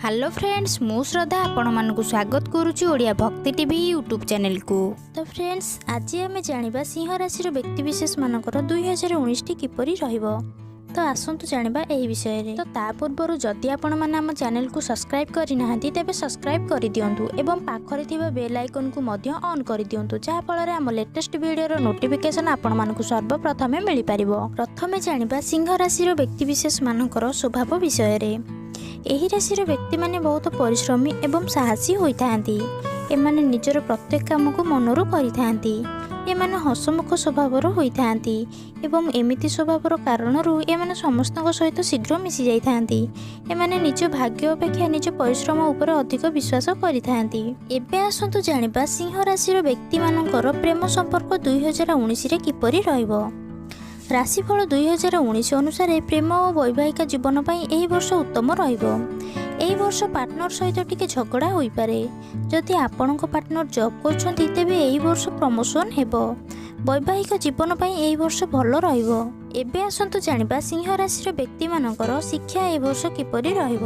Hello friends, ମୁଁ ଶ୍ରଦ୍ଧା ଆପଣମାନଙ୍କୁ ସ୍ୱାଗତ କରୁଛି ଓଡ଼ିଆ ଭକ୍ତି ଟିଭି ୟୁଟ୍ୟୁବ୍ ଚ୍ୟାନେଲକୁ। ତ ଫ୍ରେଣ୍ଡସ୍, ଆଜି ଆମେ ଜାଣିବା ସିଂହ ରାଶିର ବ୍ୟକ୍ତିବିଶେଷମାନଙ୍କର 2019ଟି କିପରି ରହିବ। ତ ଆସନ୍ତୁ ଜାଣିବା ଏହି ବିଷୟରେ। ତ ତା ପୂର୍ବରୁ ଯଦି ଆପଣମାନେ ଆମ ଚ୍ୟାନେଲକୁ ସବସ୍କ୍ରାଇବ୍ କରିନାହାନ୍ତି, ତେବେ ସବସ୍କ୍ରାଇବ୍ କରିଦିଅନ୍ତୁ ଏବଂ ପାଖରେ ଥିବା ବେଲ୍ ଆଇକନ୍କୁ ମଧ୍ୟ ଅନ୍ କରିଦିଅନ୍ତୁ, ଯାହାଫଳରେ ଆମ ଲେଟେଷ୍ଟ ଭିଡ଼ିଓର ନୋଟିଫିକେସନ୍ ଆପଣମାନଙ୍କୁ ସର୍ବପ୍ରଥମେ ମିଳିପାରିବ। ପ୍ରଥମେ ଜାଣିବା ସିଂହ ରାଶିର ବ୍ୟକ୍ତିବିଶେଷମାନଙ୍କର ସ୍ୱଭାବ ବିଷୟରେ। ଏହି ରାଶିର ବ୍ୟକ୍ତିମାନେ ବହୁତ ପରିଶ୍ରମୀ ଏବଂ ସାହସୀ ହୋଇଥାନ୍ତି। ଏମାନେ ନିଜର ପ୍ରତ୍ୟେକ କାମକୁ ମନରୁ କରିଥାନ୍ତି। ଏମାନେ ହସମୁଖ ସ୍ୱଭାବର ହୋଇଥାନ୍ତି ଏବଂ ଏମିତି ସ୍ୱଭାବର କାରଣରୁ ଏମାନେ ସମସ୍ତଙ୍କ ସହିତ ଶୀଘ୍ର ମିଶି ଯାଇଥାନ୍ତି। ଏମାନେ ନିଜ ଭାଗ୍ୟ ଅପେକ୍ଷା ନିଜ ପରିଶ୍ରମ ଉପରେ ଅଧିକ ବିଶ୍ୱାସ କରିଥାନ୍ତି। ଏବେ ଆସନ୍ତୁ ଜାଣିବା ସିଂହ ରାଶିର ବ୍ୟକ୍ତିମାନଙ୍କର ପ୍ରେମ ସମ୍ପର୍କ 2019ରେ କିପରି ରହିବ। ରାଶିଫଳ 2019 ଅନୁସାରେ ପ୍ରେମ ଓ ବୈବାହିକ ଜୀବନ ପାଇଁ ଏହି ବର୍ଷ ଉତ୍ତମ ରହିବ। ଏହି ବର୍ଷ ପାର୍ଟନର ସହିତ ଟିକେ ଝଗଡ଼ା ହୋଇପାରେ। ଯଦି ଆପଣଙ୍କ ପାର୍ଟନର ଜବ୍ କରୁଛନ୍ତି, ତେବେ ଏହି ବର୍ଷ ପ୍ରମୋସନ୍ ହେବ। ବୈବାହିକ ଜୀବନ ପାଇଁ ଏହି ବର୍ଷ ଭଲ ରହିବ। ଏବେ ଆସନ୍ତୁ ଜାଣିବା ସିଂହ ରାଶିର ବ୍ୟକ୍ତିମାନଙ୍କର ଶିକ୍ଷା ଏହି ବର୍ଷ କିପରି ରହିବ।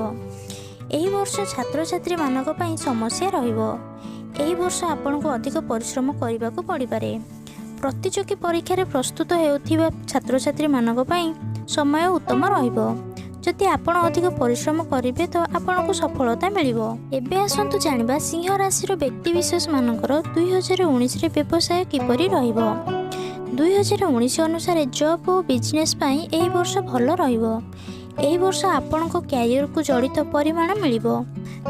ଏହି ବର୍ଷ ଛାତ୍ରଛାତ୍ରୀମାନଙ୍କ ପାଇଁ ସମସ୍ୟା ରହିବ। ଏହି ବର୍ଷ ଆପଣଙ୍କୁ ଅଧିକ ପରିଶ୍ରମ କରିବାକୁ ପଡ଼ିପାରେ। ପ୍ରତିଯୋଗୀ ପରୀକ୍ଷାରେ ପ୍ରସ୍ତୁତ ହେଉଥିବା ଛାତ୍ରଛାତ୍ରୀମାନଙ୍କ ପାଇଁ ସମୟ ଉତ୍ତମ ରହିବ। ଯଦି ଆପଣ ଅଧିକ ପରିଶ୍ରମ କରିବେ, ତ ଆପଣଙ୍କୁ ସଫଳତା ମିଳିବ। ଏବେ ଆସନ୍ତୁ ଜାଣିବା ସିଂହ ରାଶିର ବ୍ୟକ୍ତିବିଶେଷମାନଙ୍କର 2019ରେ ବ୍ୟବସାୟ କିପରି ରହିବ। 2019 ଅନୁସାରେ ଜବ୍ ଓ ବିଜନେସ୍ ପାଇଁ ଏହି ବର୍ଷ ଭଲ ରହିବ। ଏହି ବର୍ଷ ଆପଣଙ୍କ କ୍ୟାରିୟରକୁ ଜଡ଼ିତ ପରିମାଣ ମିଳିବ,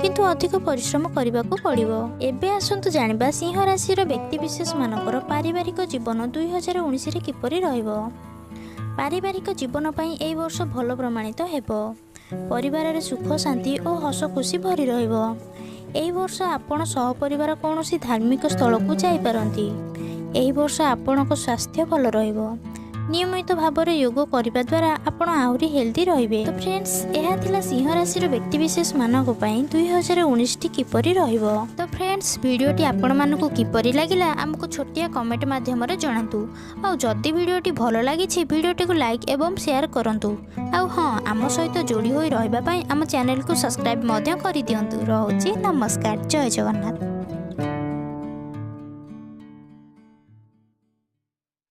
କିନ୍ତୁ ଅଧିକ ପରିଶ୍ରମ କରିବାକୁ ପଡ଼ିବ। ଏବେ ଆସନ୍ତୁ ଜାଣିବା ସିଂହ ରାଶିର ବ୍ୟକ୍ତିବିଶେଷମାନଙ୍କର ପାରିବାରିକ ଜୀବନ 2019ରେ କିପରି ରହିବ। ପାରିବାରିକ ଜୀବନ ପାଇଁ ଏହି ବର୍ଷ ଭଲ ପ୍ରମାଣିତ ହେବ। ପରିବାରରେ ସୁଖ, ଶାନ୍ତି ଓ ହସ ଖୁସି ଭରି ରହିବ। ଏହି ବର୍ଷ ଆପଣ ସହପରିବାର କୌଣସି ଧାର୍ମିକ ସ୍ଥଳକୁ ଯାଇପାରନ୍ତି। ଏହି ବର୍ଷ ଆପଣଙ୍କ ସ୍ୱାସ୍ଥ୍ୟ ଭଲ ରହିବ। ନିୟମିତ ଭାବରେ ଯୋଗ କରିବା ଦ୍ୱାରା ଆପଣ ଆହୁରି ହେଲ୍ଦି ରହିବେ। ତ ଫ୍ରେଣ୍ଡସ୍, ଏହା ଥିଲା ସିଂହ ରାଶିର ବ୍ୟକ୍ତିବିଶେଷମାନଙ୍କ ପାଇଁ 2019ଟି କିପରି ରହିବ। ତ ଫ୍ରେଣ୍ଡସ୍, ଭିଡ଼ିଓଟି ଆପଣମାନଙ୍କୁ କିପରି ଲାଗିଲା, ଆମକୁ ଛୋଟିଆ କମେଣ୍ଟ ମାଧ୍ୟମରେ ଜଣାନ୍ତୁ। ଆଉ ଯଦି ଭିଡ଼ିଓଟି ଭଲ ଲାଗିଛି, ଭିଡ଼ିଓଟିକୁ ଲାଇକ୍ ଏବଂ ସେୟାର କରନ୍ତୁ। ଆଉ ହଁ, ଆମ ସହିତ ଯୋଡ଼ି ହୋଇ ରହିବା ପାଇଁ ଆମ ଚ୍ୟାନେଲକୁ ସବସ୍କ୍ରାଇବ୍ ମଧ୍ୟ କରିଦିଅନ୍ତୁ। ରହୁଛି, ନମସ୍କାର, ଜୟ ଜଗନ୍ନାଥ।